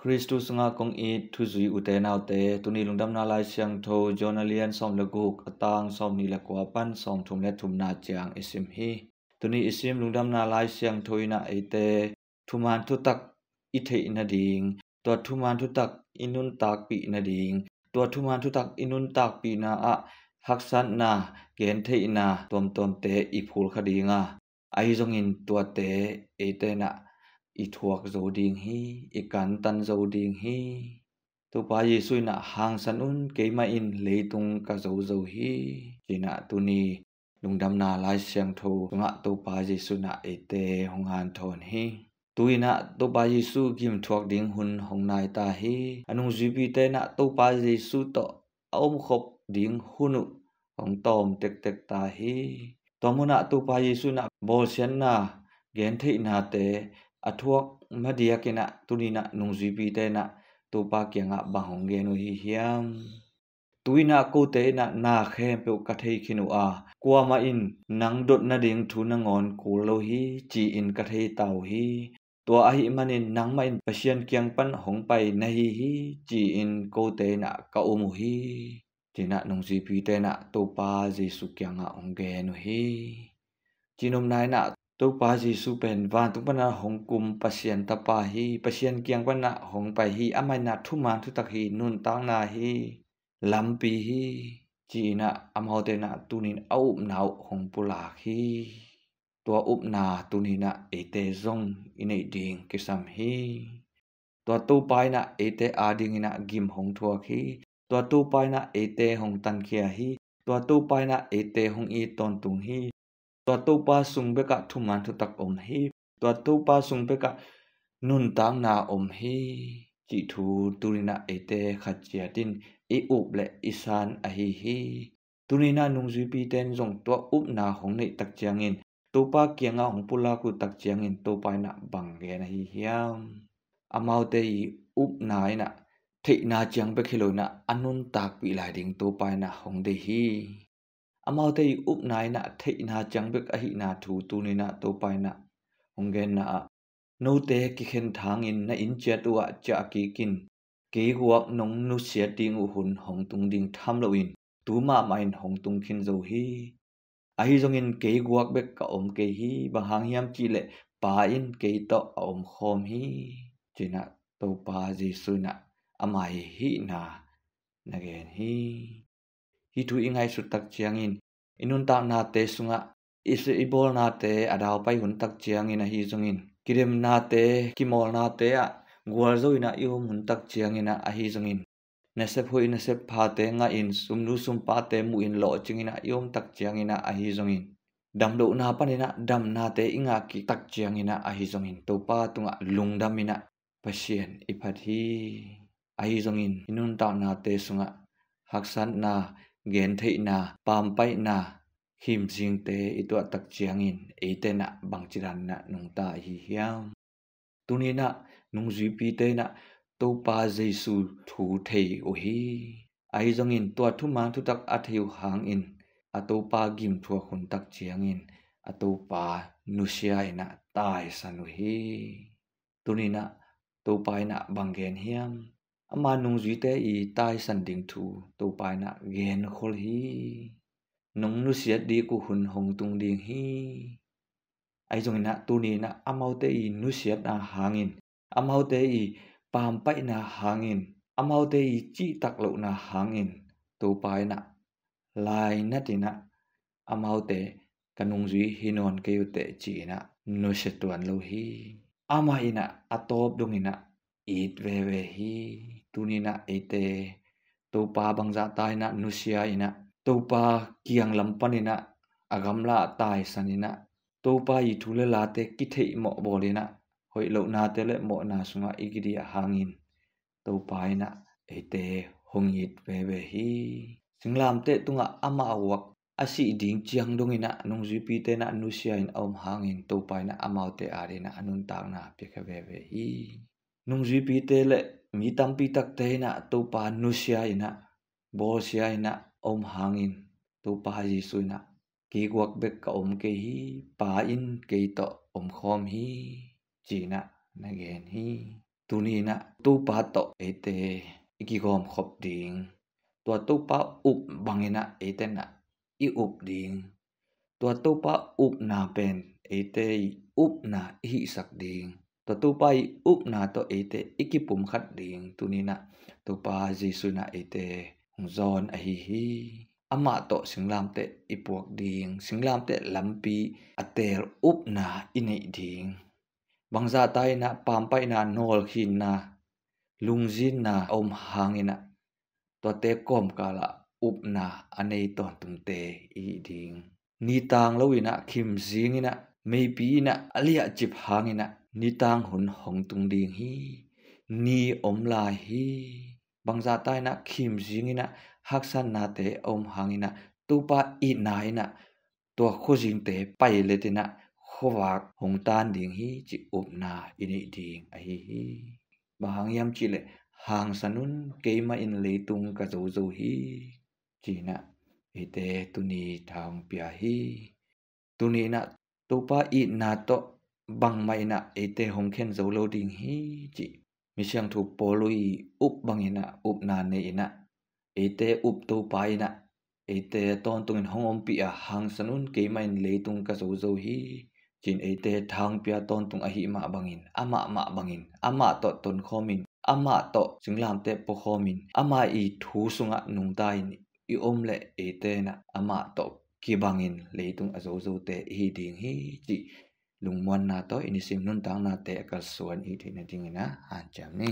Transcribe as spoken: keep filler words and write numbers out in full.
Khristu sungah kong it thuzui ute naute, tuni Lungdamna Lai Siangtho John a lian sawm le guk, a tang sawmnih le kua pan sawmthum le thumna ciang i sim hi. Tuni i sim Lungdamna Lai Siangtho in ah eite thuman thutak i theih nading, tua thuman thutak i nuntakpih nading, tua thuman thutak i nuntakpihna ah haksatna, gentheihna tuamtuamte i phulkha ding a, ahi zongin tuate eite in ah i thuak zo ding hi, i kantan zo ding hi. Topa Jesu in ah, "Hangsan un, keimah in leitung ka zo zo hi," ci-in ah tuni Lungdamna Lai Siangtho sungah Topa Jesu in ah eite hong hanthawn hi. Tu-in ah Topa Jesu gimthuak ding hun hong nai ta hi. A nungzuipite in ah Topa Jesu tawh a omkhop ding hun uh hong tawm tektek ta hi. Tua munah Topa Jesu in ah bawlsiatna, gentheihnate a thuak madiak in ah tuni in ah nungzuipite in ah Topa kiangah bang hong gen uh hi hiam? Tu-in ah kote in ah na khempeuh ka thei khin uh a, kuamah in nang dot nading thu nangawn kul lo hi, ci-in ka thei ta uh hi. Tua ahih manin nangmah in Pasian kiang pan hong pai na hi hi, ci-in kote in ah ka um uh hi, ci-in ah nungzuipite in ah Topa Jesu kiangah hong gen uh hi. Cinopna in ah Topa Jesu pen vantung pan ah hong kum Pasian Tapa hi, Pasian kiang pan ah hong pai hi, amah in ah thuman thutak hi, nuntakna hi, lampi hi, ci-in ah amaute in ah tuni in a upna uh hong pulak hi. Tua upna tuni in ah eite zong i neih ding kisam hi. Tua Topa in ah eite ading in ah gim hong thuak hi. Tua Topa in ah eite hong tankhia hi. Tua Topa in ah eite hong it tawntung hi. Tua Topa sung bek ah thuman thutak om hi. Tua Topa sung bek ah nuntakna om hi, cih thu tuni in ah eite khat ciat in i up le i san ahi hi. Tuni in ah nungzuipite in zong tua upna hong neih tak ciangin, Topa kiangah hong pulak uh tak ciangin Topa in ah bang gen ahi hiam? Amaute i upna in ah theihna ciang bek hi lo in ah a nuntakpih lai ding Topa in ah hong deih hi. Amaute i upna in ah theihna ciang bek ahihna thu tuni in ah Topa in ah hong genna ah, "Note kikhen thangin na inn ciat uh ah ciah kik in, kei guak nong nusiat ding uh hun hong tung ding tham loin tu mahmah in hong tung khin zo hi. Ahi zongin kei guak bek ka om kei hi, bang hang hiam cih leh Pa in kei tawh a om khawm hi," ci-in ah Topa Jesu in ah ama i hihna na gen hi. Hih thu i ngaihsut tak ciangin, i nuntaknate sungah i si i bawlnate a daupai hun tak ciangin ahi zongin, kidemnate, kimawlnate ah gualzo in ah i om hun tak ciangin ah ahi zongin, nasep hoih nasep phate ngah in, sumnu sumpate muh in lawhcing in ah i om tak ciangin ah ahi zongin, damlohna panin ah damnate i ngah kik tak ciangin ah ahi zongin, Topa tungah lungdam in ah Pasian i phat hi. Ahi zongin i nuntaknate sungah haksatna, gentheihna, pampaihna, himsingte i tuah tak ciangin eite in ah bangci dan in ah nungta ahi hiam? Tuni in ah nungzuipite in ah Topa Jesu thu thei uh hi. Ahi zongin tua thuman thutak a thei uh hangin a Topa gimthuak hun tak ciangin a Topa nusia in ah taisan uh hi. Tuni in ah Topa in ah bang gen hiam? Ama nungzuite i taisan ding thu Topa in ah genkhol hi. Nong nusiat ding uh hun hong tung ding hi. Ahi zongin ah tuni in ah amaute i nusiatna hangin, amaute i pampaihna hangin, amaute i cihtak lohna hangin Topa in ah lainat in ah amaute ka nungzui hi nawn kei uh teh ci-in ah nusia tuan lo hi. Amah in ah a tawp dong in ah it veve hi. Tuni in ah eite Topa bangzah ta in ah nusia in ah, Topa kiang lam panin ah a gamla ah taisan in ah, Topa i thu le late kitheih mawh bawl in ah, hoih lohnate le mawhna sungah i kidiah hangin Topa in ah eite hong it veve hi. Singlamteh tungah amah a uak a sih ding ciang dong in ah nungzuipite in ah nusia in a om hangin Topa in ah amaute ading in ah a nuntakna piakhia veve hi. Nungzuipite le mi tampi takte in ah Topa nusia in ah, bawlsia in ah a om hangin Topa Jesu in ah, "Kei guak bek ka om kei hi, Pa in kei tawh om khawm hi," ci-in ah na gen hi. Tuni inah Topa tawh eite i kigawmkhop ding, tua Topa up bang inah eite inah i up ding, tua Topa upna pen eite i upna i hihsak ding, tua Topa i upna tawh eite i kipumkhat ding tuni inah Topa Jesu inah eite hong zawn ahi hi. Amah tawh singlamteh i puak ding, singlamteh lampi a teel upna i neih ding. Bangzahta inah pampaihna, nawlkhinna, lungzinna a om hang inah tuate kawmkalah upna a nei tawntungte i hi ding. Nitang lo inah khimzing inah meipi inah a liahcip hang inah nitang hun hong tung ding hi. Ni om lai hi. Bangzahta inah khimzing inah haksatnate a om hang inah Topa itna inah tua khuazingte pailet inah khuavak hong tan ding hi cih upna i neih ding ahi hi. Bang hang hiam cihleh, hangsan un, keimah in leitung ka zozo hi, ci inah eite tuni tha hong pia hi. Tuni inah Topa itna tawh bangmah inah eite hong khen zo lo ding hi cih Misiangtho Paul i up bang inah upna nei inah eite up Topa inah eite tawntungin hong ompih a, hangsan un, keimah in leitung ka zozo hi, ci-in eite tha hong pia tawntung ahih mah bangin, amah mah bangin, amah tawh tonkhawmin, amah tawh singlamteh puakhawmin, amah i thu sungah nungta in i om leh eite inah amah tawh kibangin leitung a zozote i hi ding hi cih lungmuanna tawh i nisim nuntaknate a kalsuan i theihna dingin a hanciam ni.